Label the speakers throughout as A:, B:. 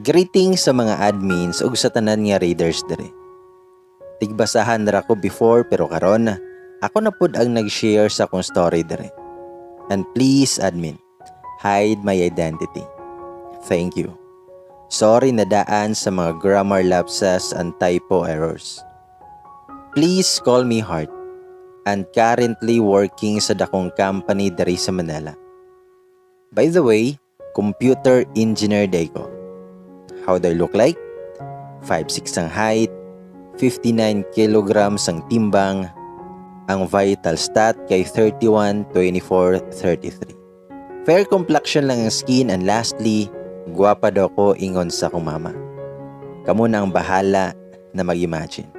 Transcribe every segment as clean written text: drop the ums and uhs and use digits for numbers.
A: Greetings sa mga admins ug sa tanan nga readers diri. Tigbasahan ra ko before, pero karon ako na pud ang nag-share sa akong story diri. And please, admin, hide my identity. Thank you. Sorry na daan sa mga grammar lapses and typo errors. Please call me Heart and currently working sa dakong company diri sa Manila. By the way, computer engineer diay ko. How do I look like? 5'6 ang height, 59 kilograms ang timbang, ang vital stat kay 31, 24, 33. Fair complexion lang ang skin and lastly, gwapa daw ko ingon sa akong mama. Kamo na ang bahala na mag-imagine.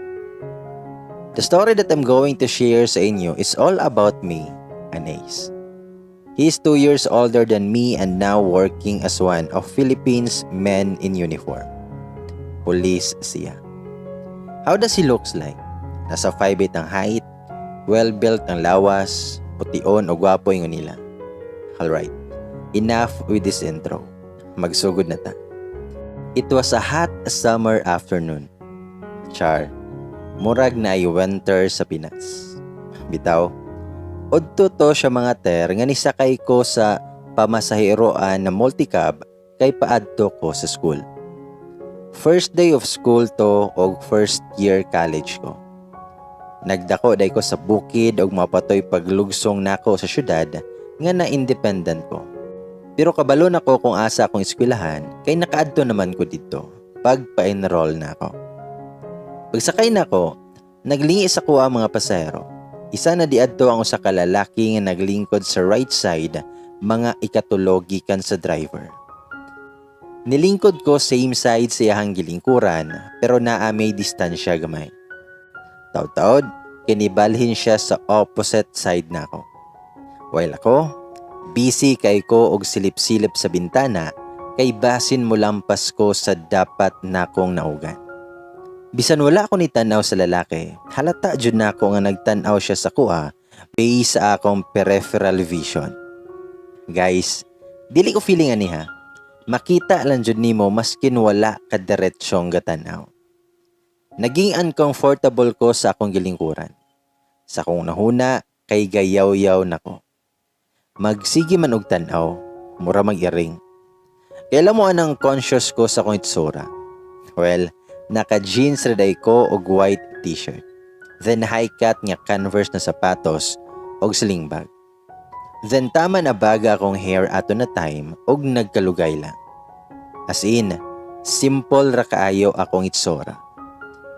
A: The story that I'm going to share sa inyo is all about me and Ace. He is 2 years older than me and now working as one of Philippines men in uniform. Police siya. How does he looks like? Nasa 5'8 ang height, well-built ang lawas, pution o gwapo ingon nila. Alright, enough with this intro. Magsugod na ta. It was a hot summer afternoon. Char, murag naay winter sa Pinas. Bitaw, udto to siya, mga ter, nga nisakay ko sa pamasahiroan na multicab kay paadto ko sa school. First day of school to og first year college ko. Nagdako diay ko sa bukid og mao pa to'y paglugsong nako sa syudad nga na independent ko. Pero kabalo na ko kung asa akong eskwelahan kay nakaadto naman ko didto pag pa-enroll na ako. Pagsakay nako, naglingi sa akoa ang mga pasahero. Isa na diadto ang usa ka lalaki nga naglingkod sa right side, mga ikatulo gikan sa driver. Nilingkod ko same side sa iyahang gilingkuran pero naa may distansya gamay. Taod-taod, kinibalhin siya sa opposite side nako. While ako, busy kay ko og silip-silip sa bintana kay basin mo lampas ko sa dapat nakong naugan. Bisan wala ako ni tanaw sa lalaki, halata jud nako nga nagtan-aw siya sa akoa based sa akong peripheral vision. Guys, dili ko feeling ani ha. Makita lang jud nimo maskin wala ka diretsyong gatanaw. Naging uncomfortable ko sa akong gilingkuran. Sa akong nahuna kay gayaw-yaw nako. Magsige man og tan-aw, mura mag-iring. Kay alam mo anang conscious ko sa akong itsura. Well, naka-jeans ra diay ko og white t-shirt. Then high cut nga Converse na sapatos og sling bag. Then tama na baga akong hair ato na time og nagkalugay lang. As in, simple ra kaayo akong itsura.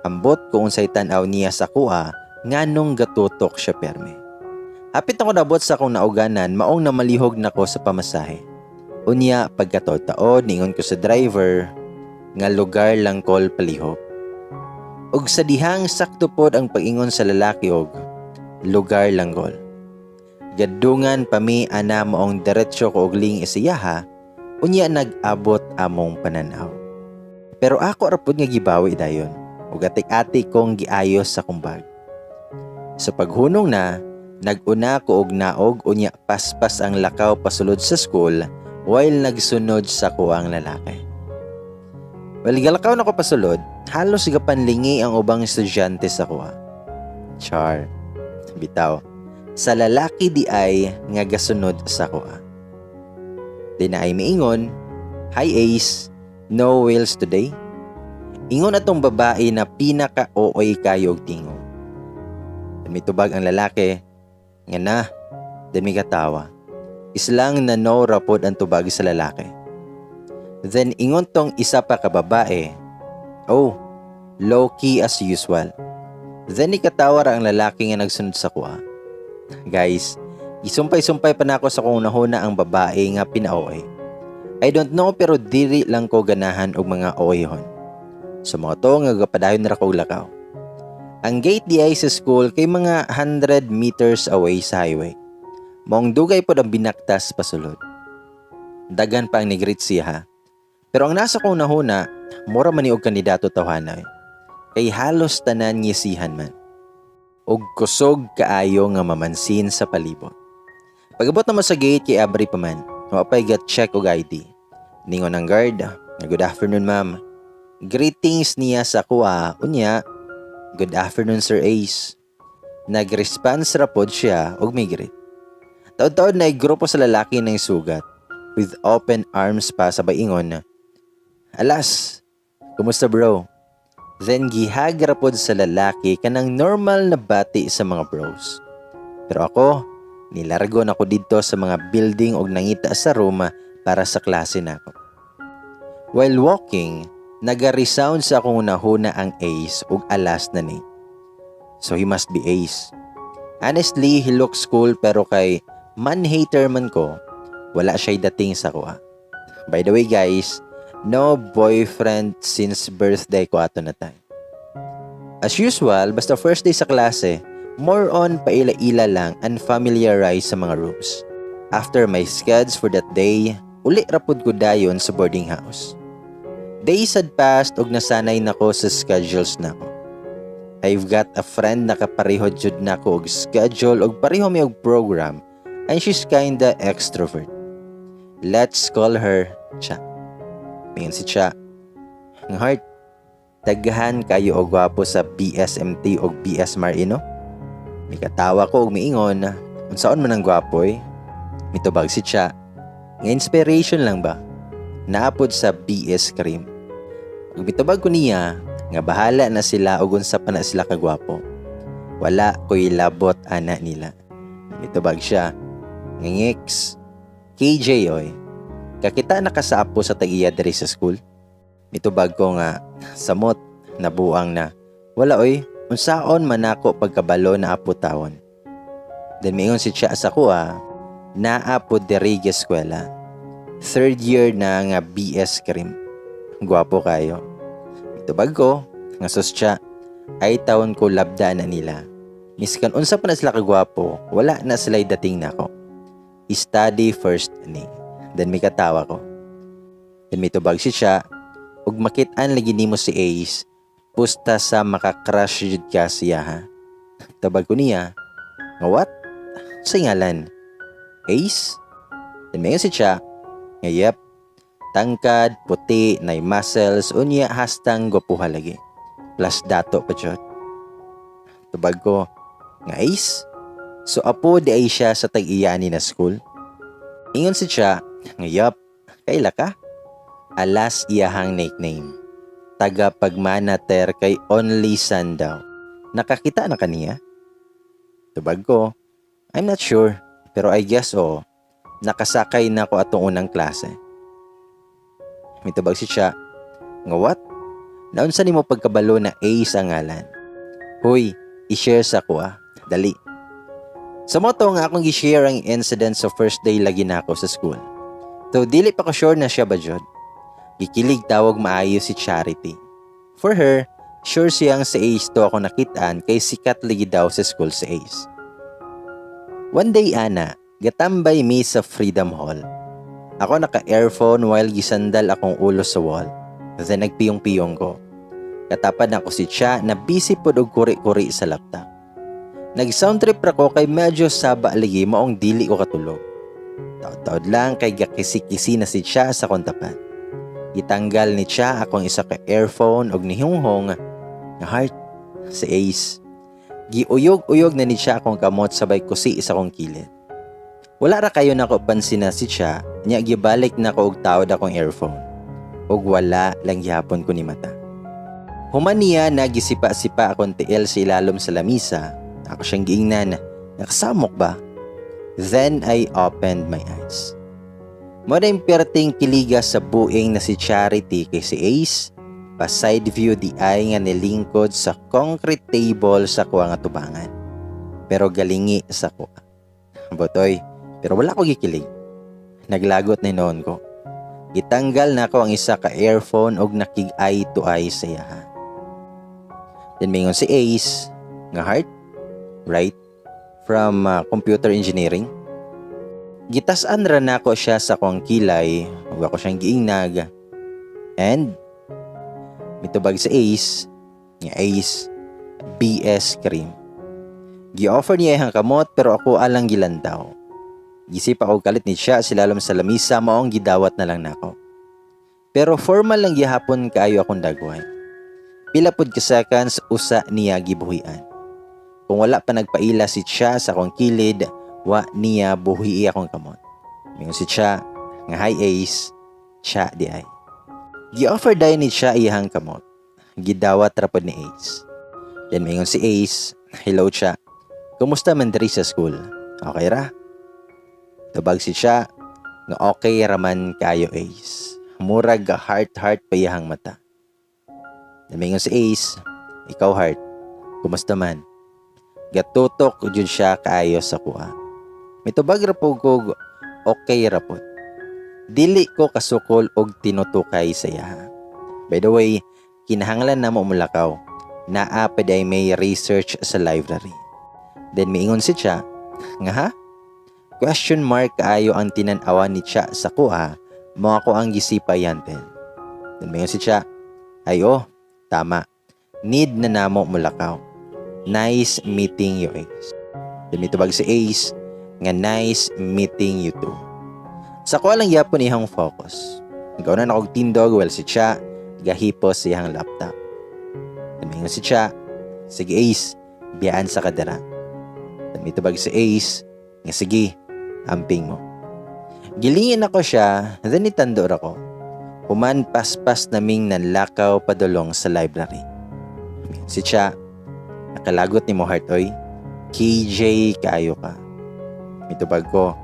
A: Ambot kung unsay tan-aw niya sa akoa nganong gatutok siya perme. Hapit ako nabot sa akong nauganan, maong namalihog nako sa pamasahe. Unya pagkataod-taod, ningon ko sa driver nga lugar lang kol palihog. Og sa dihang sakto pod ang pag-ingon sa lalaki og lugar lang gol. Gadungan pa mi ana, maong diretso ko og lingi sa iyaha, unya nag-abot among pananaw. Pero ako ra pod nga gibawi dayon ug atik-atik kong giayos sa akong bag. Sa paghunong na, nag-una ko og naog, unya paspas ang lakaw pasulod sa school while nagsunod sa akoang lalaki. Well, galakaw na ko pasulod, halos gapanlingi ang ubang estudyante sa akoa. Char. Bitaw. Sa lalaki diay nga gasunod sa akoa. Di naay miingon, "Hi Ace, no wheels today?" Ingon atong babae na pinaka-OA kayo og tingog. Then mitubag ang lalaki, nga na, then mi katawa. Islang na no rapod ang tubag sa lalaki. Then ingon tong isa pa ka babae, "Oh, low-key as usual." Then ikatawa ra ang lalaki nga nagsunod sa akoa. Guys, isumpay-sumpay pa nako sa kung nahuna ang babae nga pina-OA. I don't know, pero diri lang ko ganahan og mga OA-hon. So mao to nga gapadayon ra ko og lakaw. Ang gate diay sa school kay mga 100 meters away sa highway. Maong dugay pod ang binaktas pasulod. Daghan pa ang ni-greet siya ha. Pero ang nasa kong nahuna, mura man ni og kandidato tawhanay. Kay halos tanan ngisihan man. Og kusog kaayo nga mamansin sa palibot. Pag-abot naman sa gate kay abri pa man. Wa pay ga check og ID. Ningon ang guard, "Good afternoon, ma'am." Greetings niya sa kuha, unya, "Good afternoon, Sir Ace." Nag-response ra pod siya og mi-greet. Taod-taod na grupo sa lalaki ng sugat with open arms pa sa ingon, "Alas, kumusta, bro?" Then gi-hug ra pod sa lalaki kanang normal na bati sa mga bros. Pero ako, nilargo na ko didto sa mga building og nangita sa room para sa klase nako. While walking, naga-resound sa akong hunahuna ang Ace ug Alas na name. So he must be Ace. Honestly, he looks cool pero kay man-hater man ko, wala siya'y dating sa kuha. By the way guys, no boyfriend since birthday ko ato na time. As usual, basta first day sa klase, more on paila-ila lang and familiarize sa mga rooms. After my skeds for that day, uli ra pud ko dayon sa boarding house. Days had passed ug nasanay na ko sa schedules nako. I've got a friend na kapareho jud nako og schedule og pareho mi og program and she's kinda extrovert. Let's call her Cha. Mingon si Cha, "Ang heart, daghan kayo og gwapo sa BSMT og BS Marino." Mikatawa ko og miingon, "Unsaon man ang gwapo eh?" Mitubag si Cha, nga inspiration lang ba? Naa pod sa BS Cream. Ug mitubag ko niya nga bahala na sila og unsa pa na sila kagwapo. Wala ko'y labot ana nila. Mitubag siya, "Ngingix, KJ oy. Kakita na ka sa apo sa tag-iya diri sa school?" Mitubag ko nga, "Samot, nabuang na. Wala oy, unsaon man nako pagkabalo na apo tawon?" Then miingon si Cha sa kuha, naa po diri eskwela. Third year na nga BS Cream. Gwapo kayo. Mitubag ko, nga sus Cha, ay tawon ko labda na nila. Miskan unsa pa na sila kagwapo, wala na sila dating nako. Study first ni. Then may katawa ko. Then mitubag si Cha, ug makit-an lagi nimo si Ace, pusta sa maka-crush jud ka siya ha. Tubag ko niya, nga what? Sa ngalan? Ace? Then may si Cha, nga yep, tangkad, puti, nay muscles, unya hastang gwapuha lagi. Plus dato pa jud. Tubag ko, nga Ace? So apo di ay siya sa tag-iya ni na school? Ingon si Cha, nga yup, kaila ka? Alas iyahang nickname. Taga pagmanater kay only son daw. Nakakita na kaniya? Tubag ko, I'm not sure, pero I guess oo. Nakasakay na ko atong unang klase. Mitubag si Cha, nga what? Naunsa nimo pagkabalo na Ace ang ngalan? Huy, i-share sa ko ah. Dali. Sa mao to nga akong gi-share ang incident sa first day lagi na ako sa school. Though dili pa ko sure na siya ba jud. Gikilig tawag maayo si Charity. For her, sure siyang si Ace to ako nakitaan kay sikat lagi daw sa school si Ace. One day ana, gatambay mi sa Freedom Hall. Ako naka-earphone while gisandal akong ulo sa wall. Then nagpiyong-piyong ko. Katapad nako si Cha na busy pod og kuri-kuri sa laptop. Nag-sound trip ra ko kay medyo saba lagi maong dili ko katulog. Taod-taod lang kay gakisi-kisi na si Cha sa akong tapat. Gitanggal ni Cha akong isa ka earphone og nihunghong nga heart, si Ace. Giuyog-uyog na ni Cha akong kamot sabay kusi sa akong kilid. Wala ra kayo nako pansin na si Cha, nya gibalik na ko og taod akong earphone. Ug wala lang gihapon ko ni mata. Human niya nagisipa-sipa akong tiil sa ilalom sa lamisa, ako siyang giingnan, nakasamok ba? Then I opened my eyes. Mao na yung perting kiliga sa buing na si Charity kay si Ace, pa side view di ay nga nilingkod sa concrete table sa kuha nga tubangan. Pero galingi sa kuha. Botoy, pero wala ko gikilig. Naglagot na noon ko. Gitanggal na ko ang isa ka earphone og nakig eye to eye sa iyaha. Then mingon si Ace, nga heart, right? From computer engineering. Gitasan ra nako siya sa akong kilay ug ako siyang giingnag. And mitubag sa Ace, nga Ace, BS Cream. Gi-offer niya iyang kamot pero ako alang gilantaw. Gisipa og kalit ni siya silalom sa lamisa maong gidawat na lang nako. Pero formal lang gihapon kaayo akong dagway. Pila pud ka seconds, usa niya gibuhian. Kung wala pa nagpaila si Cha sa akong kilid, wa niya buhii akong kamot. Mingon si Cha nga, "Hi Ace, Cha diay." Gi-offer dayon ni Cha iyang kamot. Gidawat ra pod ni Ace. Then mingon si Ace, "Hello Cha. Kumusta man diri sa school? Okay ra?" Tubag si Cha nga, "Okay raman kayo, Ace." Murag heart heart pa iyang mata. Then mingon si Ace, "Ikaw, Heart, kumusta man?" Gatutok jud siya kaayo sa kuha. Mitubag ra po kog okay ra pod. Dili ko kasukol og tinutukay sa iyaha. By the way, kinahanglan namo mulakaw. Naa pa diay may research sa library. Then miingon si Cha nga, "Ha?" Question mark kaayo ang tinan-awan ni Cha sa kuha mo ako ang gisipay yantel. Then miingon si Cha, "Ay oh, tama. Need na namo mulakaw. Nice meeting you, Ace." Then mitubag si Ace nga, "Nice meeting you too." Sa kuha lang yapon iyang focus. Nagauna na kog tindog while si Cha gahipos sa iyang laptop. Then mingon si Cha, "Sige Ace, biyaan sa kadara." Then mitubag si Ace nga, "Sige, amping mo." Gilingin ako siya, then nitandor ako. Human paspas naming nanlakaw padulong sa library. Si Cha, "Nakalagot nimo, Heart, oy. KJ kaayo ka." Mitubag ko,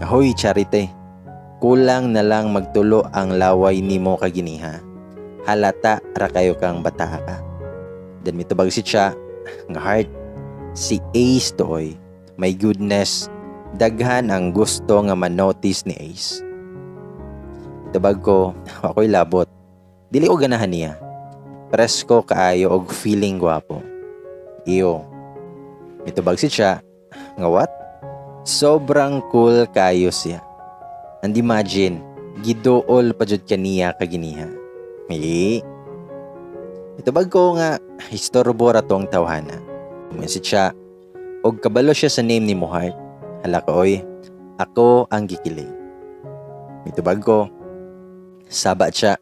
A: "Ahoy Charite, kulang na lang magtulo ang laway nimo kaginiha. Halata ra kayo kang bata ka." Then mitubag si Cha, nga, "Heart, si Ace to oy. My goodness, daghan ang gusto nga manotice ni Ace." Tubag ko, "Ako'y labot. Dili ko ganahan niya. Presko kaayo og feeling gwapo. Iyo." Mitubag si Cha, nga, "What? Sobrang cool kaayo siya. And imagine, giduol pa jud kaniya kaginiha. Eh." Mitubag ko nga, "Istorbo ra tong tawhana." Mingon si Cha, "Og kabalo siya sa name nimo, Heart. Hala ka oy, ako ang gikilig." Mitubag ko, "Saba siya.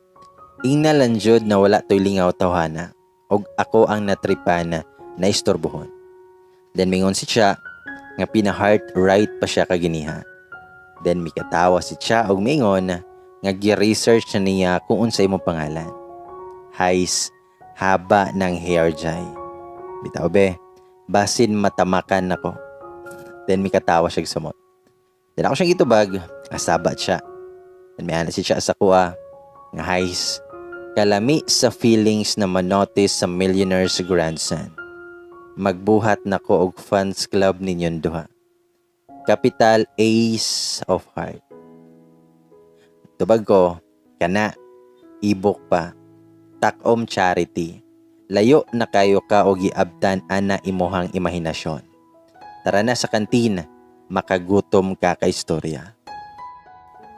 A: Ingna lang jud na wala to'y lingaw tawhana. Og ako ang natripan na istorbohon." Then mingon si Cha nga pina-heart right pa siya kaginiha. Then mikatawa si Cha og mingon nga gi-research na niya kung unsay imong pangalan. Hays, haba ng hair jay. Bitaw be, basin matamakan nako. Then mikatawa siya sumot. Then ako siyang gitubag, asaba siya. Then may si siya sa kuha, nga, "Hays, kalami sa feelings na manotice sa millionaire's grandson. Magbuhat nako og fans club ninyong duha. Capital Ace of Heart." Tubag ko, "Kana, ibok pa. Takom Charity. Layo na kayo ka og giabtan ana imuhang imahinasyon. Tara na sa kantin, makagutom ka ka istorya."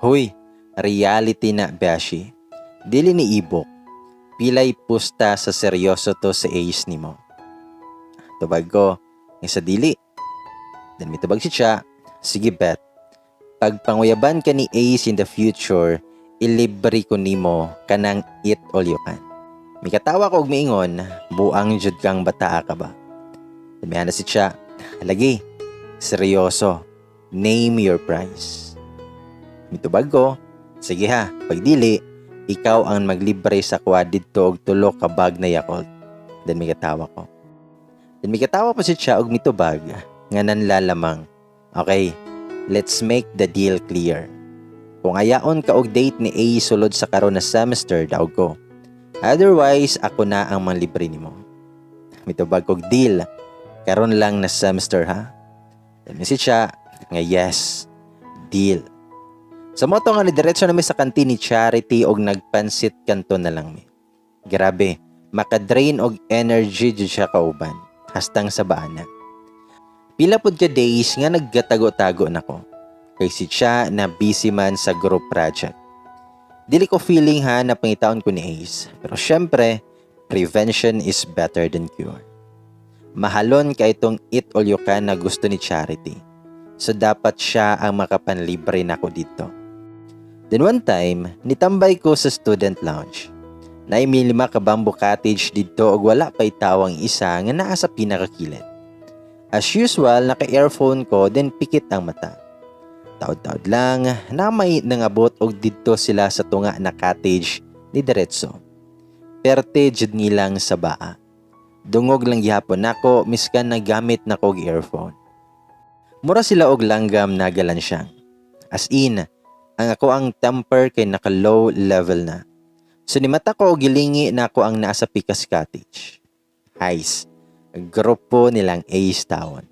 A: Huy, reality na, Beshi. Dili ni ibok. Pilay pusta sa seryoso to sa Ace nimo. Tubag ko, nga sa dili. Then mitubag si Cha, "Sige, bet. Pag panguyaban ka ni Ace in the future, ilibre ko nimo kanang eat all you can." Mikatawa ko og miingon, "Buang jud kang bataa ka ba?" Then si Cha, "Lagi, seryoso, name your price." Mitubag ko, "Sige ha, pag dili, ikaw ang maglibre sa kuha didto og tulo ka bag na Yakult." Then mikatawa ko. Then mikatawa pa si Cha og mitubag nga nanlalamang, "Okay, let's make the deal clear. Kung ayaon ka og date ni A sulod sa karon na semester, daog ko. Otherwise, ako na ang manlibre nimo." Mitubag kog, "Deal. Karon lang na semester ha." Then si Cha nga, "Yes, deal." Sa moto nga ni diretso na mi sa kantin ni Charity og nagpansit kanto na lang mi. Grabe, makadrain og energy jud siya kauban hastang sa baana. Pila pud ka days nga nagkatago-tago nako. Kay si Cha na busy man sa group project. Dili ko feeling ha na pangitaon ko ni Ace. Pero syempre, prevention is better than cure. Mahalon kay itong eat all you can na gusto ni Charity. So dapat siya ang makapanlibre nako dito. Then one time, nitambay ko sa student lounge. Naay lima ka bamboo cottage didto ug wala pa'y tawang isa nga naa sa pinakakilid. As usual, naka-earphone ko, then pikit ang mata. Taod-taod lang, na may nangabot og didto sila sa tunga na cottage ni diretso. Perte jud nilang sa baa. Dungog lang gihapon nako miskan nagamit na ko og earphone. Mura sila og langgam na galansyang. As in, ang ako ang temper kay naka low level na. So nimata ko og gilingi na ako ang naa sa pikas cottage. Hays, grupo nilang Ace tawon.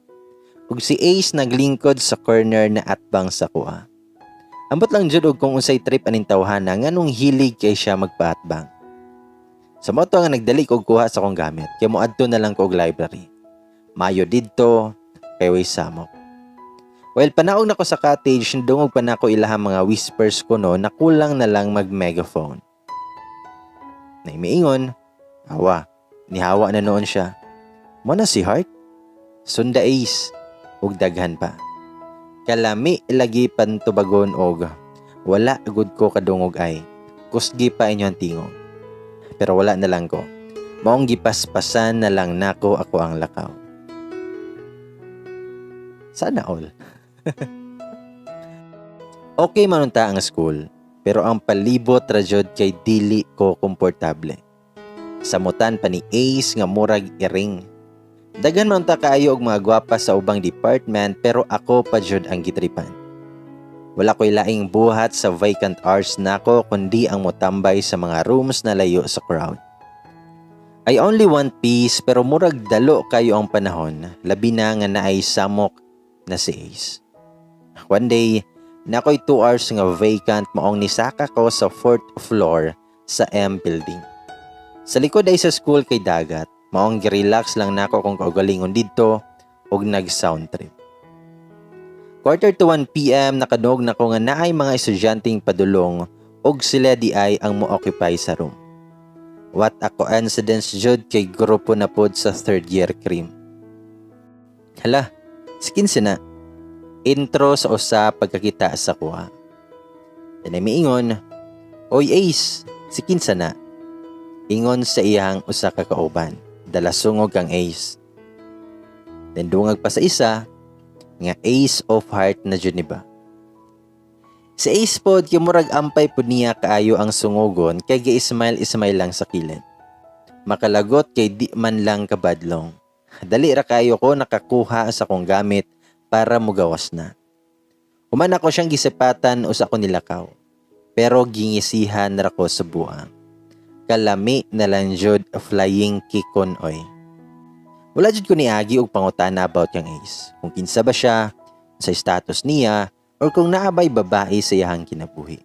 A: Ug si Ace naglingkod sa corner na atbang sa kuha. Ambot lang jud og kung unsay trip aning tawhana, nganong hilig kay siya magpaatbang. Sa mao to nga nagdali kog kuha sa akong gamit kay moadto na lang ko og library. Mayo didto kay way samok. While panaog nako sa cottage, nadungog pa nako ilahang mga whispers kuno na kulang na lang mag megaphone. Naay miingon, "Awa, nihawa na nuon siya. Mao na si Heart? Sunda Ace," ug daghan pa. Kalami lagi pantubagon og wala gud ko kadungog ay. Kusgi pa inyong tingog. Pero wala na lang ko. Maong gipaspasan na lang nako ako ang lakaw. Sana all. Okay man unta ang school, pero ang palibot ra jud kay dili ko komportable. Samutan pa ni Ace nga murag iring. Daghan man unta kaayo og mga gwapa sa ubang department, pero ako pa jud ang gitripan. Wala ko'y laing buhat sa vacant hours nako kundi ang motambay sa mga rooms na layo sa crowd. I only want peace, pero murag dalo kayo ang panahon, labi na nga naay samok na si Ace. One day, naa ko'y 2 hours nga vacant, maong nisaka ko sa fourth floor sa M building. Sa likod ay sa school kay dagat, maong girelax lang nako kung kaugalingon didto ug nag-sound trip. 12:45 PM, nakadungog na ko nga naay mga estudyanteng padulong ug sila di ay ang mo-occupy sa room. What a coincidence jud kay grupo na pod sa third year cream. "Hala, si kinsa na?" Intro sa usa pagkakita sa kuha. Then ay miingon, "Oy Ace, si kinsa na?" Ingon sa iyang usa ka kauban, "Dala sungog kang Ace." Then dungag pa sa isa, nga Ace of Heart na jud ni ba? Si Ace pod kay murag ampay pod niya kaayo ang sungugon kay gi-smile smile lang sa kilid. Makalagot kay di man lang kabadlong. Dali ra kayo ko nakakuha sa akong gamit para mugawas na. Human ako siyang gisipatan, usa ko nilakaw. Pero gingisihan ra ko sa buang. Kalami na lang jud flying kickon oy. Wala jud ko niagi og pangutana about kang Ace. Kung kinsa ba siya, sa status niya, or kung naa bay babae sa iyahang kinabuhi.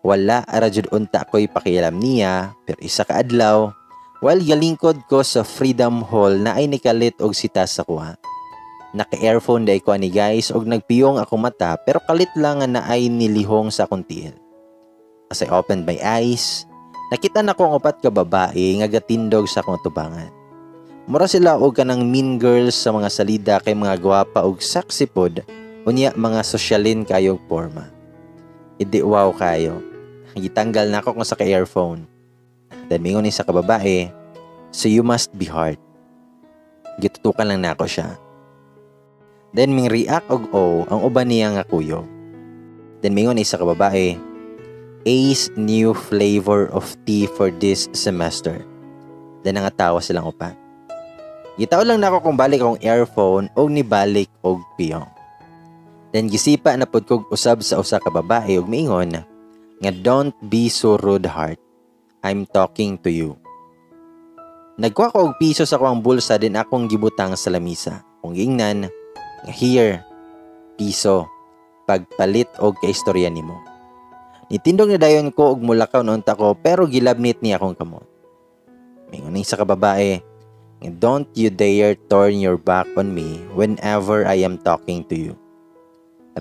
A: Wala ra jud unta ko'y pakialam niya, pero isa ka adlaw, while galingkod ko sa Freedom Hall, na ay nikalit og sita sa kuha. Naka-earphone diay ko ani, guys, og nagpiyong ako mata, pero kalit lang nga naay nilihong sa akong tiil. As I opened my eyes, nakita na ko ang upat ka babae nga gatindog sa akong tubangan. Mura sila og kanang mean girls sa mga salida kay mga gwapa og sexy pod, unya mga sosyalin kayo og porma. Idi wow kayo. Gitanggal na ako kung sa ka-earphone. Then mingon ni sa kababae, "So you must be Heart." Gitutukan lang nako siya. Then ming react og "Oh" ang uban niya nga kuyog. Then mingon isa ka babae, "Ace new flavor of tea for this semester." Then nangatawa silang upat. Gitaw lang nako kung balik akong earphone og nibalik og piyong. Then gisipa na pud kog usab sa usa ka babae og miingon nga, "Don't be so rude, Heart. I'm talking to you." Nagkuha ko og piso sa akong bulsa din akong gibutang sa lamisa. Kung giingnan nga, "Here, piso, pagpalit og kaistorya nimo." Nitindog na dayon ko og mulakaw na unta ko, pero gilabnit niya akong kamot. Mingon sa ka babae, "Don't you dare turn your back on me whenever I am talking to you.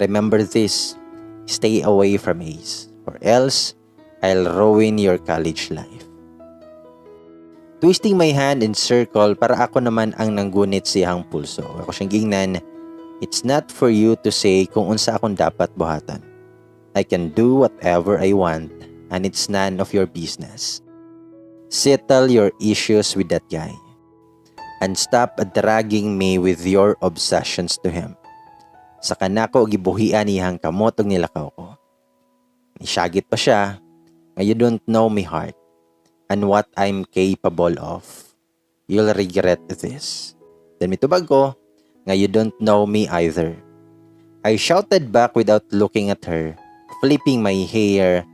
A: Remember this, stay away from Ace, or else I'll ruin your college life." Twisting my hand in circle para ako naman ang nanggunit siyang pulso. Ako siyang gingnan, "It's not for you to say kung unsa akong dapat buhatan." I can do whatever I want and it's none of your business. Settle your issues with that guy. And stop dragging me with your obsessions to him." Saka nako gibuhian iyang kamot ug nilakaw ko. Nisyagit pa siya nga, "You don't know me, heart, and what I'm capable of. You'll regret this." Then mitubag ko nga, "You don't know me either." I shouted back without looking at her, flipping my hair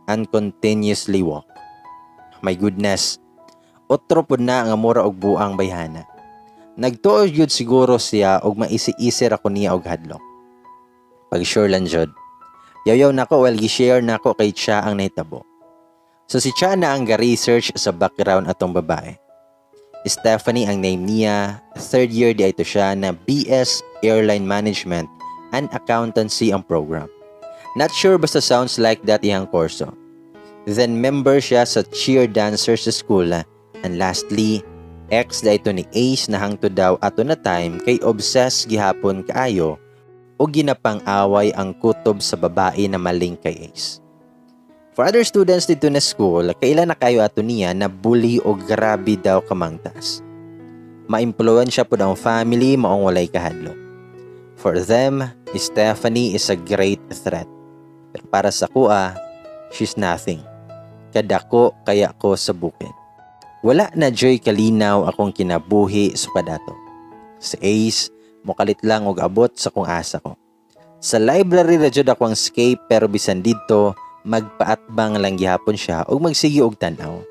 A: and continuously walk. My goodness, otro pud na nga mura og buang bayhana. Nagtuo jud siguro siya og maisi-isi ra ko niya og hadlok. Pag sure lang jud. Yaw-yaw nako while gi-share nako kay Cha ang nahitabo. So si Cha na ang ga-research sa background atong babae. Stephanie ang name niya, third year diay to siya na BS Airline Management and Accountancy ang program. Not sure, basta sounds like that iyang kurso. Then member siya sa cheer dancers sa school and lastly, ex diay to ni Ace na hangtod daw ato na time kay obsessed gihapon kaayo o ginapang-away ang kutob sa babae na maling kay Ace. For other students dito na school, kaila na kayo ato niya na bully o grabe daw kamangtas. Ma-impluwensya pud ang family, maong walay kahadlok. For them, Stephanie is a great threat. Pero para sa akoa, she's nothing. Kadako kaya ko sa bukid. Wala na juy kalinaw akong kinabuhi sukad ato. Si Ace, mukalit lang og abot sa kung asa ko. Sa library ra jud ako ang escape, pero bisan didto, magpaatbang lang gihapon siya ug magsige og tan-aw.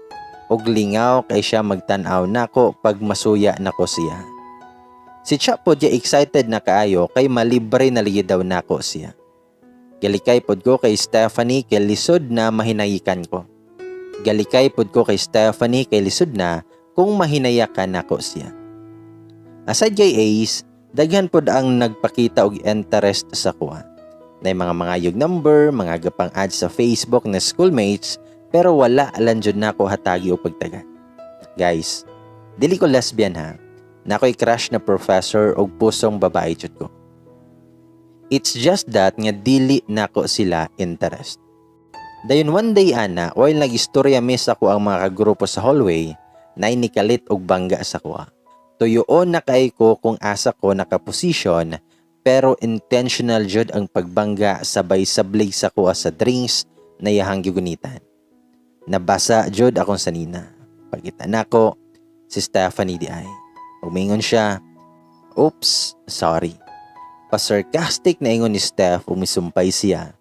A: Og lingaw kay siya magtan-aw nako pag masuya nako siya. Si Cha pod ya excited na kaayo kay malibre na ligi daw nako siya. Galikay pod ko kay Stephanie kay lisod na mahinayikan ko. Galikay pod ko kay Stephanie kay lisod na kung mahinayakan nako siya. Aside kay Ace, daghan pod ang nagpakita og interest sa akoa. Nay mga mangayog number, mga gapang add sa Facebook na schoolmates, pero wala lang jud nako hatagi og pagtaga. Guys, dili ko lesbian ha. Naa ko'y crush na professor og pusong babae jud ko. It's just that nga dili nako sila interest. Dayon one day ana, while nagistorya mi sa akoang mga kagrupo sa hallway, nay nikalit og bangga sa akoa. Tuyoon na kay ko kung asa ko nakaposisyon, pero intentional jud ang pagbangga sabay sablig sa akoa sa drinks na iyahang gigunitan. Nabasa jud akong sanina. Pagkita nako, si Stephanie diay. Umingon siya, "Oops, sorry." Pa-sarcastic na ingon ni Steph, umisumpay siya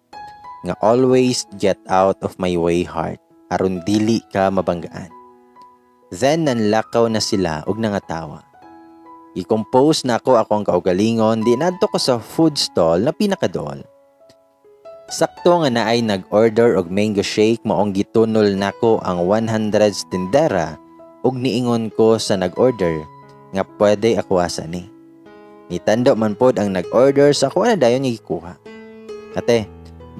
A: nga, "Always get out of my way, heart, aron dili ka mabanggaan." Then nanlakaw na sila og nangatawa. I-compose na ako akong kaugalingon, di nadto ko sa food stall na pinakadool. Sakto nga naay nag-order og mango shake, maong gitunol nako ang 100 tindera ug niingon ko sa nag-order nga pwede ako asa ni. Nitando man pod ang nag-order sa ako na dayon nga gikuha. "Ate,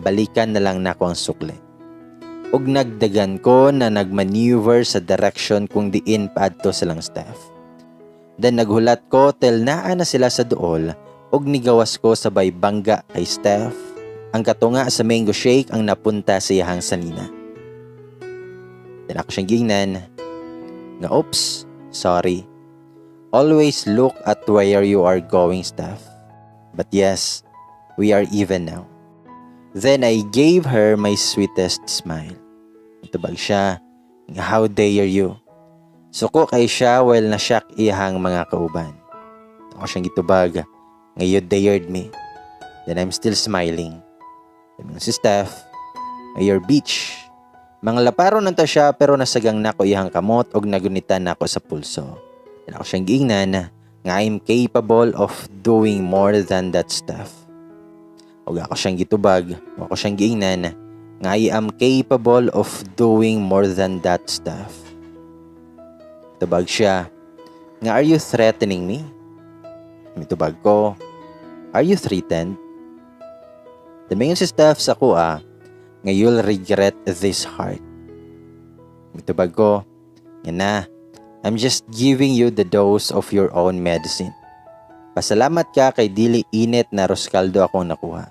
A: balikan na lang nako ang sukli." Ug nagdagan ko na nagmaneuver sa direction kung diin paadto silang staff. Then naghulat ko till naa na sila sa duol ug nigawas ko sabay bangga kay Steph. Ang katunga sa mango shake ang napunta sa iyahang sanina. Then ako siyang gingnan nga, "Oops, sorry. Always look at where you are going, Steph. But yes, we are even now." Then I gave her my sweetest smile. Tubag siya nga, "How dare you?" Suko kay siya while na-shock iyahang mga kauban. Ako siyang gitubag nga, "You dared me." Then I'm still smiling. Sabi si Steph, "Your bitch." Mga laparo nanta siya, pero nasagang nako iyahang kamot og nagunitan nako sa pulso. Then ako siyang giingnan nga, "I'm capable of doing more than that, stuff." Og ako siyang gitubag, ako siyang giingnan nga, "I am capable of doing more than that stuff." Tubag siya nga, "Are you threatening me?" Mitubag ko, "Are you threatened?" Tumingon si Steph sa akoa nga, "You'll regret this, heart." Mitubag ko nga na, "I'm just giving you the dose of your own medicine. Pasalamat ka kay dili init na arroz caldo akong nakuha."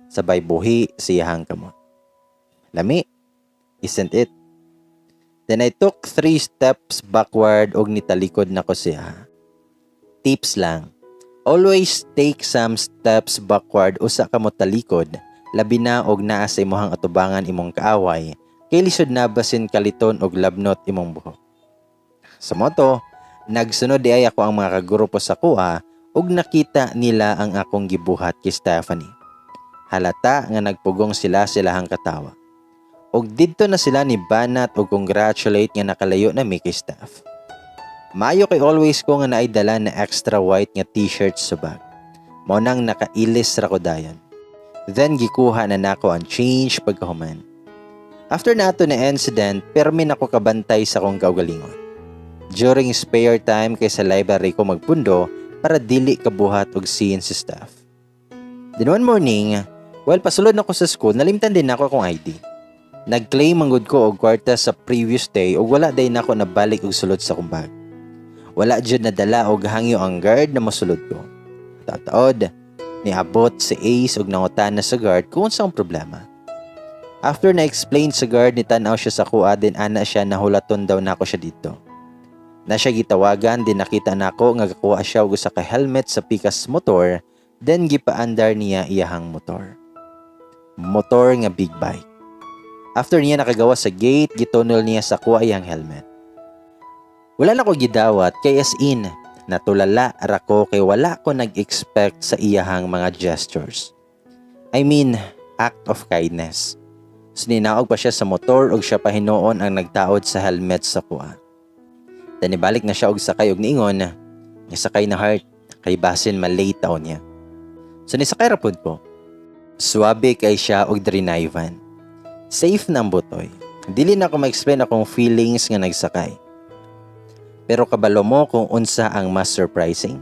A: Sabay buhi sa iyahang kamot. Lami, isn't it? Then I took three steps backward og nitalikod na ko siya. Tips lang. Always take some steps backward usa ka mo talikod, labi na og naa sa imong atubangan imong kaaway, kay lisod na basin kaliton og labnot imong buhok. Sa mao to, nagsunod diay ako ang mga kagrupo sa kuha ug nakita nila ang akong gibuhat kay Stephanie. Halata nga nagpugong sila silahang katawa. Og didto na sila ni banat og congratulate nga nakalayo na mi kay Steph. Maayo kay always ko nga naay dala na extra white nga T-shirt sa bag. Mao nang nakailis ra ko dayon. Then gikuha na nako ang change pagkahuman. After nato na incident, permi nako kabantay sa akong kaugalingon. During spare time kay sa library ko magpundo para dili kabuhat og scene si Steph. Then one morning, while pasulod na ko sa school, nalimtan din nako akong ID. Nag-claim man gud ko og kwarta sa previous day ug wala day nako nabalik og sulod sa akong bag. Wala jud nadala og hangyo ang guard na mosulod ko. Taod, niabot si Ace og nangutana sa guard kung unsa ang problema. After na explain sa guard, nitanaw siya sa kuha, din ana siya nahulaton daw nako siya dito. Na siya gitawagan din nakita nako nga gakuha siya og usa ka helmet sa pikas motor, then gipaandar niya iyahang motor. Motor nga big bike. After niya nakagawa sa gate, gitunol niya sa kuha iyang helmet. Wala na ko gidawat kay as in, natulala ra ko kay wala ko nag-expect sa iyahang mga gestures. I mean, act of kindness. So ninaog pa siya sa motor ug siya pa hinuon ang nagtaod sa helmet sa kuha. Then ibalik na siya og sakay og niingon, nga sakay na, Heart, kay basin ma-late taon niya. So nisakay ra pud ko. Swabe kay siya og drinayvan. Safe na ang butoy. Dili na ako ma-explain akong feelings nga nagsakay. Pero kabalo mo kung unsa ang mas surprising?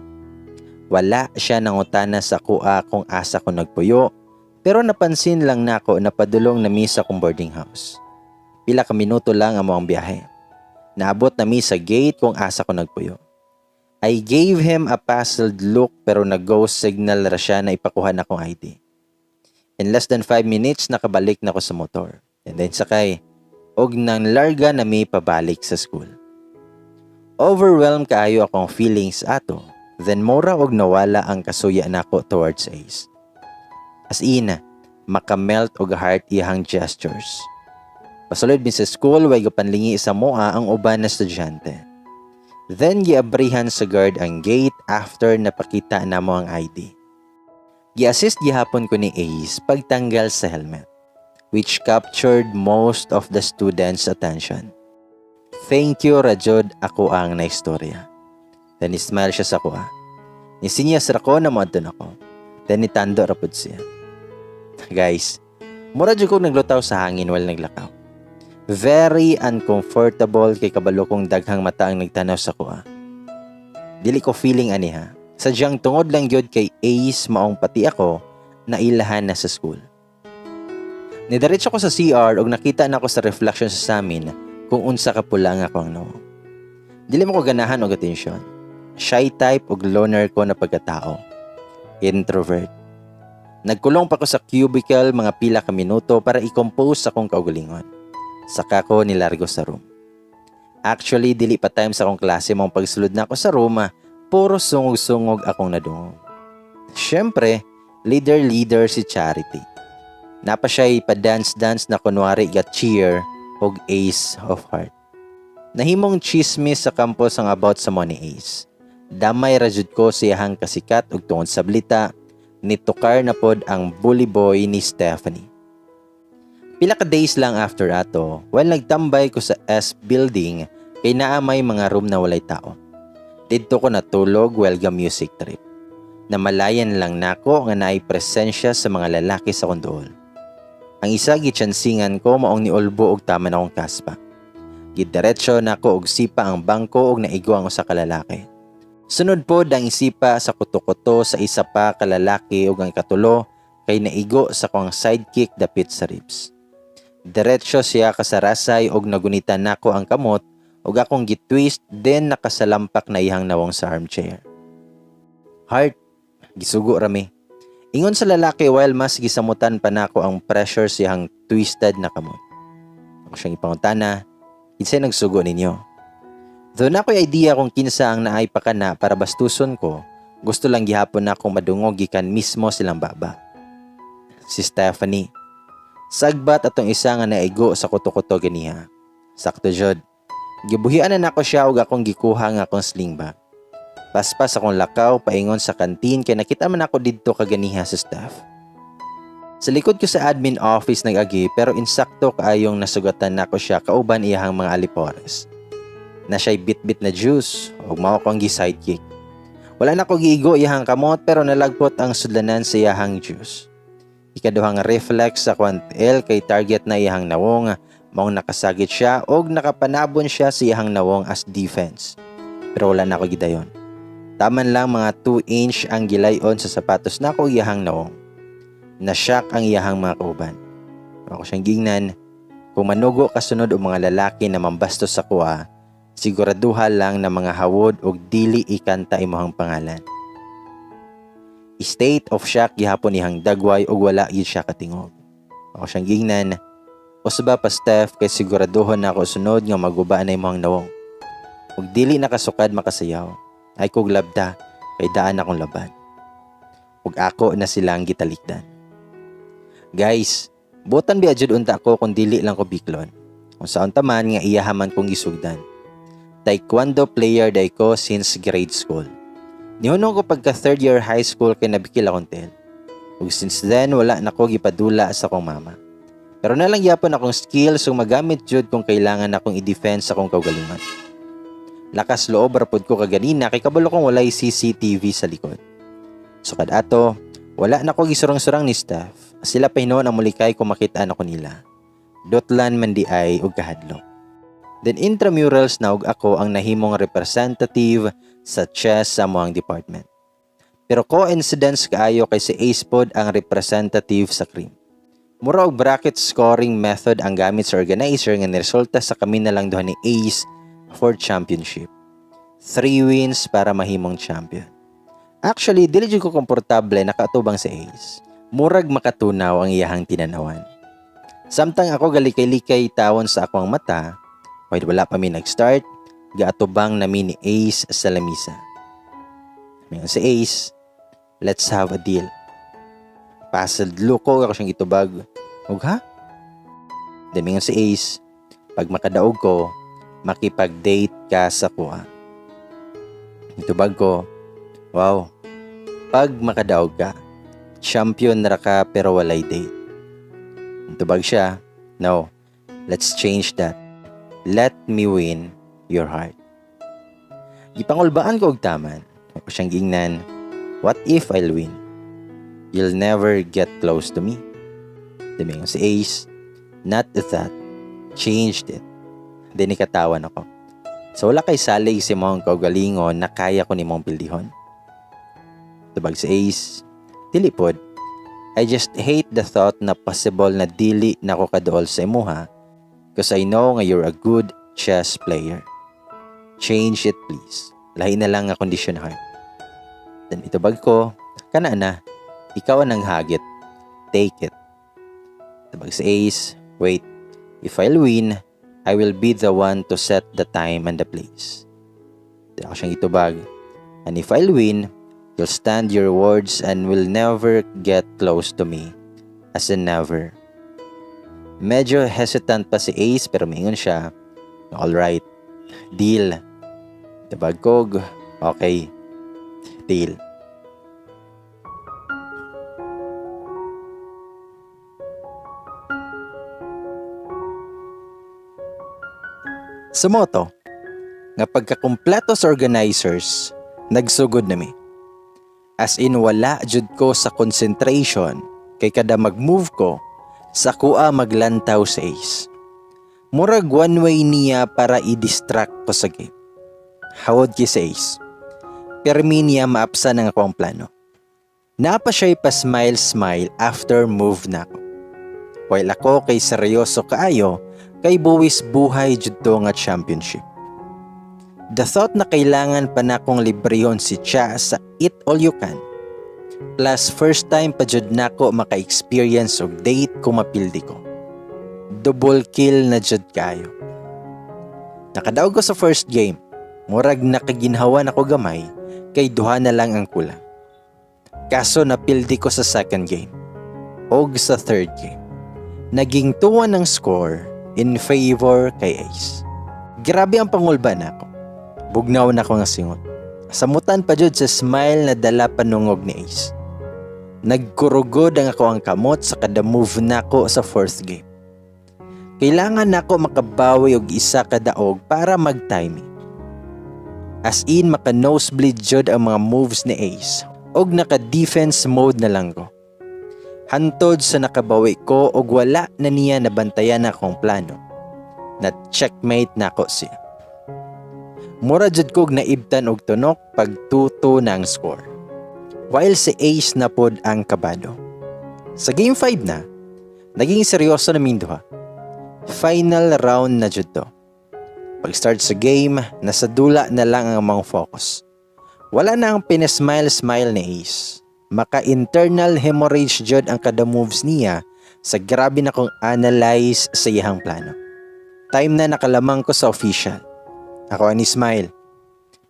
A: Wala siya nangutana sa kuha kung asa ko nagpuyo, pero napansin lang nako na padulong na mi sa akong boarding house. Pila ka minuto lang amo ang biyahe. Naabot na mi sa gate kung asa ko nagpuyo. I gave him a puzzled look pero nag-go signal ra siya na ipakuha na akong ID. In less than 5 minutes, nakabalik na ko sa motor. And then sakay, og nang larga na mi pabalik sa school. Overwhelmed kaayo akong feelings ato. Then mura og nawala ang kasuya nako towards Ace. As in, makamelt og heart iyang gestures. Pasulod mi sa school, way gapanlingi sa moa ang uban na estudyante. Then giabrihan sa guard ang gate after napakita namo ang ID. Gi-assist gihapon ko ni Ace pagtanggal sa helmet, which captured most of the students' attention. Thank you ra jud ako ang naistorya. Then smile siya sa kuha. Nisinyas ra ko na moadto nako. Then nitando ra pud siya. Guys, mura jud kong naglutaw sa hangin while naglakaw. Very uncomfortable kay kabalo kong daghang mata ang nagtanaw sa kuha. Dili ko feeling ani ha. Sadyang tungod lang gyud kay Ace maong pati ako nailahan na sa school. Nidiretso ko sa CR ug nakita na ako sa reflection sa samin kung unsa ka pula nga ako ang nawong. Dili mo ko ganahan og atensyon. Shy type ug loner ko na pagkatao. Introvert. Nagkulong pa ko sa cubicle mga pila ka minuto para i-compose akong kaugalingon. Saka ko nilargo sa room. Actually, dili pa time sa akong klase mong pagsulod na ako sa room, puro sungog-sungog akong nadungog. Siyempre, leader-leader si Charity. Napa siya'y pa-dance-dance na kunwari ga cheer og Ace of Heart. Nahimong chismis sa campus ang about sa mo ni Ace. Damay ra jud ko siyahang kasikat ug tungod sa balita, nitukar na pod ang bully boy ni Stephanie. Pila ka days lang after ato, while nagtambay ko sa S building kay naa may mga room na walay tao. Didto ko natulog while ga music trip. Namalayan lang nako nga naay presensya sa mga lalaki sa akong duol. Ang isa gitsansingan ko maong niulbo og taman akong kaspa. Gidiretso nako og sipa ang bangko og naigo ang usa ka lalaki. Sunod pod ang isipa sa kuto-kuto sa isa pa ka lalaki ug ang ikatulo kay naigo sa akong sidekick dapit sa ribs. Diretso siya kasarasay og nagunitan nako ang kamot ug akong gitwist, then nakasalampak na iyang nawong sa armchair. Heart, gisugo rami. Ingon sa lalaki while mas gisamutan pa nako ang pressure siyang twisted na kamot. Ako siyang ipangutana, "Kinsay nagsugo ninyo?" Though naa ko'y idea kung kinsa ang naay pakana para bastuson ko, gusto lang gihapon na akong madungog gikan mismo silang baba. "Si Stephanie." Sagbat atong isa nga naigo sa kuto-kuto ganiha. Sakto jud. Gibuhian na nako siya ug akong gikuha nga akong sling bag. Paspas akong lakaw paingon sa kantin kay nakita man ako didto kaganiha sa staff. Sa likod ko sa admin office nag-agi pero insakto kaayong nasugatan nako siya kauban iyahang mga alipores. Na siya'y bit-bit na juice ug mao ko ang gi-sidekick. Wala na ko giigo iyahang kamot pero nalagpot ang sudlanan sa iyahang juice. Ikaduhang reflex sa kwantel kay target na iyahang nawong, maong nakasagit siya og nakapanabon siya sa iyahang nawong as defense. Pero wala na ako gidayon. Taman lang mga 2 inch ang gilayon sa sapatos nako iyahang nawong. Na-shock ang iyahang mga kauban. Ako siyang gingnan, "Kung manugo kasunod og mga lalaki na mambastos sa kuha, siguraduha lang na mga hawod og dili ikanta imong pangalan." State of shock gihapon iyang dagway og wala gyud siya katingog. Ako siyang gingnan, "Usba pa, Steph, kay siguraduhon na ako sunod nga maguba na imong nawong. Ug dili nakasukad makasayaw. Ay kog labda kay daan akong laban." Ug ako na silang gitalikdan. Guys, butan biya jud unta ko kung dili lang ko biklon. Kung saon ta man nga iyaha man kong gisugdan. Taekwondo player day ko since grade school. Nihunong ko pagka third year high school kay nabikil akong tiil. Ug since then wala na ko gipadula sa akong mama. Pero naa lang gyapon akong skills ug magamit jud kung kailangan akong i-defense sa akong kaugalingon. Lakas loob ra pod ko kaganina kay kabalo kong walay CCTV sa likod. So kad ato, wala na ko gisurang-surang ni staff. Sila pa hinuon ang mulikay kung makita ako nila. Dotlan man di ay og kahadlok. Then intramurals na og ako ang nahimong representative sa chess sa among department. Pero coincidence kaayo kay si Ace pod ang representative sa cream. Mura og bracket scoring method ang gamit sa organizer nga niresulta sa kami na lang duha ni Ace for championship. 3 wins para mahimong champion. Actually, dili jud ko komportable nakaatubang sa Ace. Murag makatunaw ang iyahang tinanawan. Samtang ako galikay-likay tawon sa akong mata, while wala pa mi nag-start, gaatubang nami ni Ace sa lamisa. Mayon si Ace, "Let's have a deal." Puzzled look ko, ako siyang itubag. "Ug ha?" Then mingon si Ace, "Pag makadaog ko, makipag-date ka sa kuha." Itubag ko, "Wow, pag makadaog ka, champion ra ka pero walay date." Tubag siya, "No, let's change that. Let me win your heart." Gipangulbaan ko og taman. Ako siyang gingnan, "What if I'll win? You'll never get close to me." Dumingon si Ace, "Not that. Changed it." Then nikatawan ako. "So wala kay salig sa imong kaugalingon na kaya ko nimong pildihon?" Tubag si Ace, "Dili pod. I just hate the thought na possible na dili na ko kaduol sa imuha because I know nga you're a good chess player. Change it, please. Lahi na lang nga condition, heart." Then itubag ko, "Kana na, ikaw ang nanghagit. Take it." Tubag si Ace, "Wait, if I'll win, I will be the one to set the time and the place." Then ako siyang itubag, "And if I'll win, you'll stand your words and will never get close to me. As in never." Medyo hesitant pa si Ace pero mingon siya, "Alright, deal." Tubag kog, "Okay, deal." Sa moto, nga pagkakumpleto sa organizers, nagsugod nami. As in wala jud ko sa concentration kay kada mag-move ko, sa kuha maglantaw sa Ace. Murag one way niya para i-distract ko sa game. Hawod kay sa Ace. Permi niya maapsan ang akong plano. Naa pa siya'y pa-smile-smile after move na ako. While ako kay seryoso kaayo, kay buwis buhay jud to nga championship. The thought na kailangan pa na akong librehon si Cha sa Eat All You Can. Plus first time pa jud nako maka-experience og date kung mapildi ko. Double kill na jud kayo. Nakadaog ko sa first game. Murag nakaginhawa nako gamay kay duha na lang ang kulang. Kaso napildi ko sa second game og sa third game. Naging 2-1 ang score in favor kay Ace. Grabe ang pangulba nako. Bugnaw na ko nga singot. Samutan pa jud sa smile na dala panungog ni Ace. Nagkurugod ang ako ang kamot sa kada move nako sa fourth game. Kailangan nako makabawi og isa ka daog para mag-timing. As in, maka nosebleed jud ang mga moves ni Ace og naka-defense mode na lang ko. Hantod sa nakabawi ko og wala na niya nabantayan akong plano. Na checkmate nako siya. Mura jud kog naibtan og tunok pag 2-2 na ang score. While si Ace na pod ang kabado. Sa game 5 na, naging seryoso na ming duha. Final round na jud to. Pag-start sa game, nasa dula na lang ang mga focus. Wala na ang pinasmile-smile ni Ace. Maka-internal hemorrhage jud ang kada moves niya sa grabe na kong analyze sa iyang plano. Time na nakalamang ko sa official. Ako ani smile.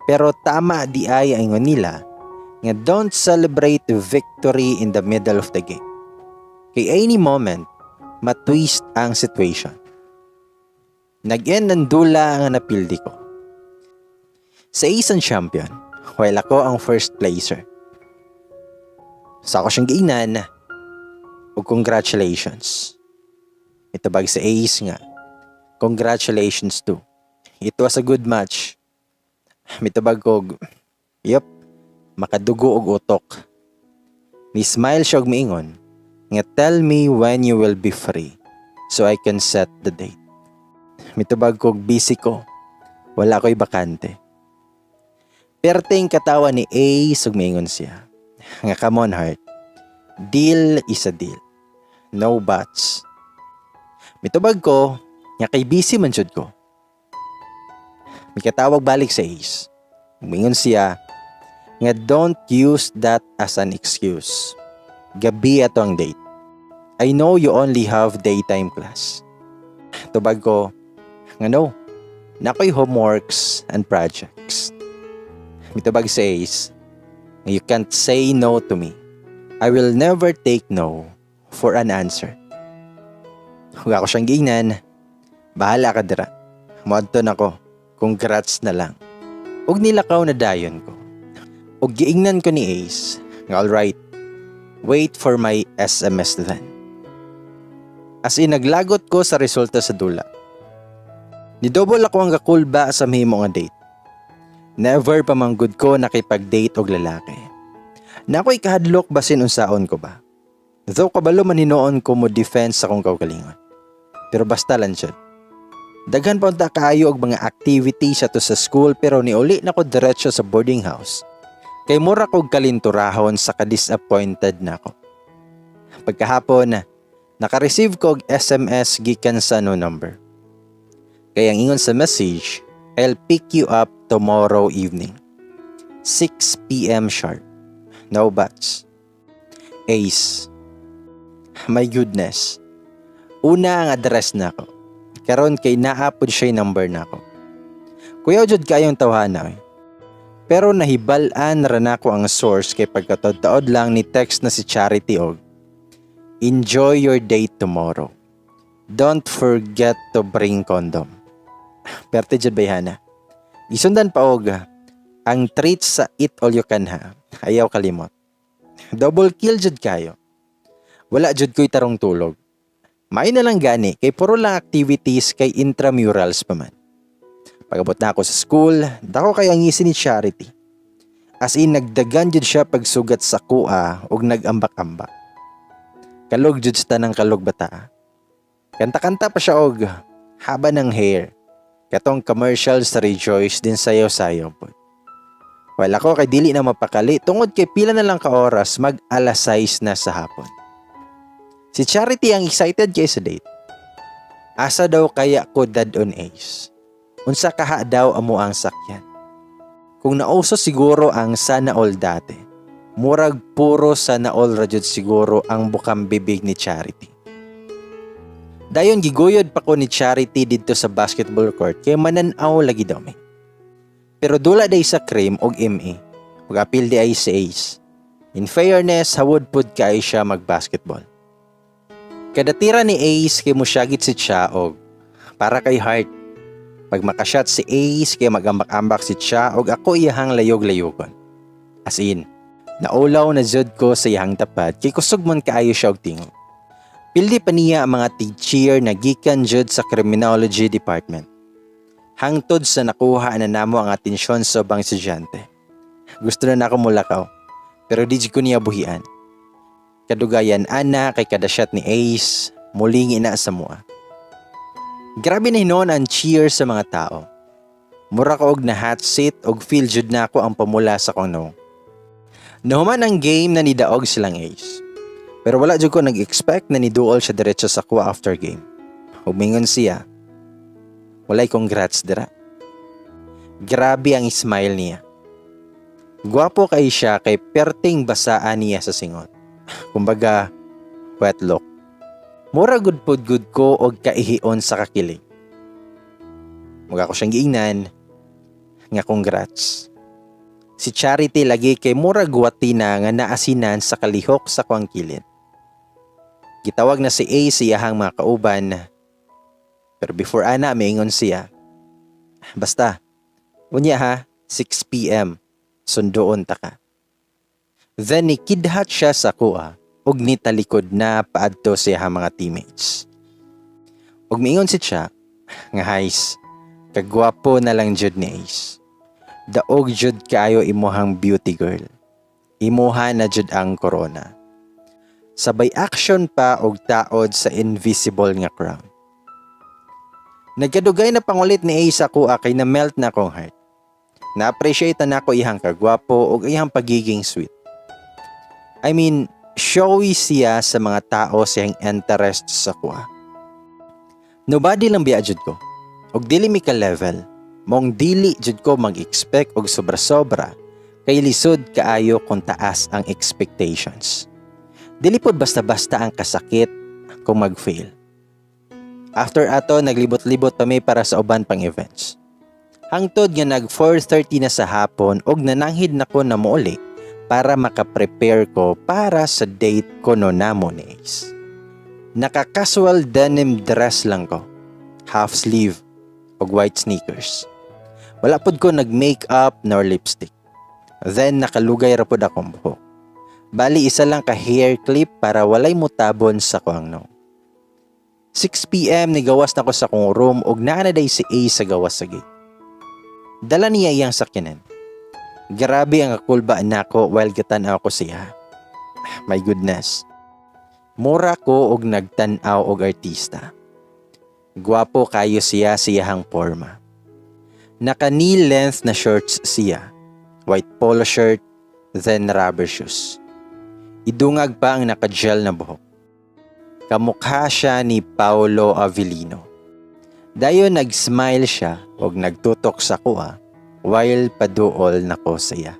A: Pero tama di ay ang ingon nila nga don't celebrate victory in the middle of the game. Kay any moment, matwist ang situation. Nag-end ang dula nga napildi ko. Sa Ace ang champion, while ako ang first placer. Sa ako siyang giingnan, ug congratulations. Itubag sa Ace nga, "Congratulations too. It was a good match." Mitubag kog, "Yup, makadugo og utok." Ni smile siya og miingon nga, "Tell me when you will be free so I can set the date." Mitubag kog busy ko. Wala ko'y bakante. Perting katawa ni Ace ug miingon siya nga, "Come on, heart. Deal is a deal. No buts." Mitubag ko nga kay busy man jud ko. Mikatawag balik sa Ace. Miingon siya nga, "Don't use that as an excuse. Gabi ato ang date. I know you only have daytime class." Tubag ko nga no. Naa ko'y homeworks and projects. Mitubag sa Ace, "You can't say no to me. I will never take no for an answer." Ug ako siyang giingnan, "Bahala ka dira. Moadto na ko. Congrats na lang." Ug nilakaw na dayon ko. Ug giingnan ko ni Ace, "Alright, wait for my SMS then." As in, naglagot ko sa resulta sa dula. Ni-double ako ang kakulba sa mahimo nga date. Never pa manggod ko nakipag-date og lalaki. Naa ko'y kahadlok basin unsaon ko ba. Though kabalo man hinuon ko mo defense sa akong kaugalingon. Pero basta lang jud. Daghan pa unta kaayo og mga activities ato sa school pero niuli na ko diretso sa boarding house. Kay mura kog kalinturahon sa ka-disappointed nako. Pagkahapon, naka-receive ko og SMS gikan sa no number. Kay ang ingon sa message, "I'll pick you up tomorrow evening. 6 p.m. sharp. No buts. Ace." My goodness. Una ang address nako. Karon kay naa pod siya number nako. Kuyaw jud kayong tawhana eh. Pero nahibal-an ra nako ang source kay pagkataod-taod lang ni text na si Charity og, "Enjoy your date tomorrow. Don't forget to bring condom." Perte jud bayhana. Gisundan pa og, "Ang treats sa Eat All You Can ha. Ayaw kalimot." Double kill jud kayo. Wala jud ko'y tarong tulog. Maayo na lang gani kay puro lang activities kay intramurals pa man. Pag-abot na ako sa school, dako kay ang ngisi ni Charity. As in, nagdagan jud siya pagsugat sa kuha ug nag-ambak-ambak. Kalog jud sa tanang kalog bata. Kanta-kanta pa siya og haba ng hair. Katong commercial sa Rejoice din sayaw-sayaw po. Wala ko kay dili na mapakali tungod kay pila na lang ka oras mag alas 6 na sa hapon. Si Charity ang excited kay sa date. Asa daw kaya ko dad-on, Ace? Unsa kaha daw amo ang sakyan? Kung nauso siguro ang sana all dati. Murag puro sana all ra jud siguro ang bukang bibig ni Charity. Dayon giguyod pa ko ni Charity didto sa basketball court kay manan-aw lagi daw mi. Pero dula day sa Cream og MA. Ug apil di ay si Ace. In fairness, hawod pud kay siya mag-basketball. Kada tira ni Ace kay musyagit si Cha og para kay Heart. Pag makashot si Ace kay magambak-ambak si Cha og ako iyahang layog-layogon. As in, naulaw na jud ko sa iyahang tapad kay kusog man kaayo siya og tingog. Pildi pa niya ang mga tig-cheer na gikan jud sa criminology department. Hangtod sa nakuha na namo ang atensyon sa ubang estudyante. Gusto na nako mulakaw, pero di jud ko niya buhian. Kadugayan ana kay kada shot ni Ace, mulingi na sa mua. Grabe na hinuon ang cheer sa mga tao. Mura ko og na hot seat og feel jud nako ang pamula sa akong nawong. Nahuman ang game na nidaog silang Ace. Pero wala jud ko nag-expect na niduol siya diretso sa kuha after game. Ug mingon siya, "Walay congrats dira." Grabe ang smile niya. Gwapo kay siya kay perting basaan niya sa singot. Kumbaga, wet look. Mura gud pod gud ko og kaihion sa kakilig. Mura ko siyang giingnan nga congrats. Si Charity lagi kay murag guwatina nga naasinan sa kalihok sa kuang kilid. Gitawag na si A sa iyahang mga kauban. Pero before ana, miingon siya, "Basta, unya ha, 6 p.m. Sunduon ta ka." Then nikidhat siya sa kuha ug nitalikod na paadto sa iyahang mga teammates. Ug miingon si Cha nga hays, kagwapo na lang jud ni Ace. Daog jud kaayo imuhang beauty girl. Imuha na jud ang corona. Sabay action pa og taod sa invisible nga crown. Nagkadugay na pangulit ni Ace ako kay na melt na akong heart. Na-appreciate na nako iyang kagwapo ug iyang pagiging sweet. I mean, showy siya sa mga tao sa iyang interest sa kuha. Nobody lang biya jud ko. Og dili mi ka level. Mong dili jud ko mag-expect og sobra-sobra kay lisod kaayo kung taas ang expectations. Dili pod basta-basta ang kasakit kung mag-fail. After ato, naglibot-libot pa mi para sa uban pang events. Hangtod nga nag 4:30 na sa hapon og nananghid na ko na mouli para makaprepare ko para sa date ko no namo ni Ace. Naka-casual denim dress lang ko, half sleeve ug white sneakers. Wala pod ko nag-makeup nor lipstick. Then nakalugay ra pod akong buhok. Bali isa lang ka hair clip para walay mutabon sa kuang nawong. 6 p.m. nigawas na ko sa kong room ug naa na day si Ace sa gawas sa gate. Dala niya iyang sakyanan. Grabe ang kakulba nako while gatan-aw ko siya. My goodness. Mura ko og nagtan-aw og artista. Gwapo kayo siya sa iyahang porma. Naka knee length na shorts siya. White polo shirt, then rubber shoes. Idungag pa ang naka-gel na buhok. Kamukha siya ni Paulo Avelino. Dayon nag-smile siya og nagtutok sa kuha while paduol nako sa iya.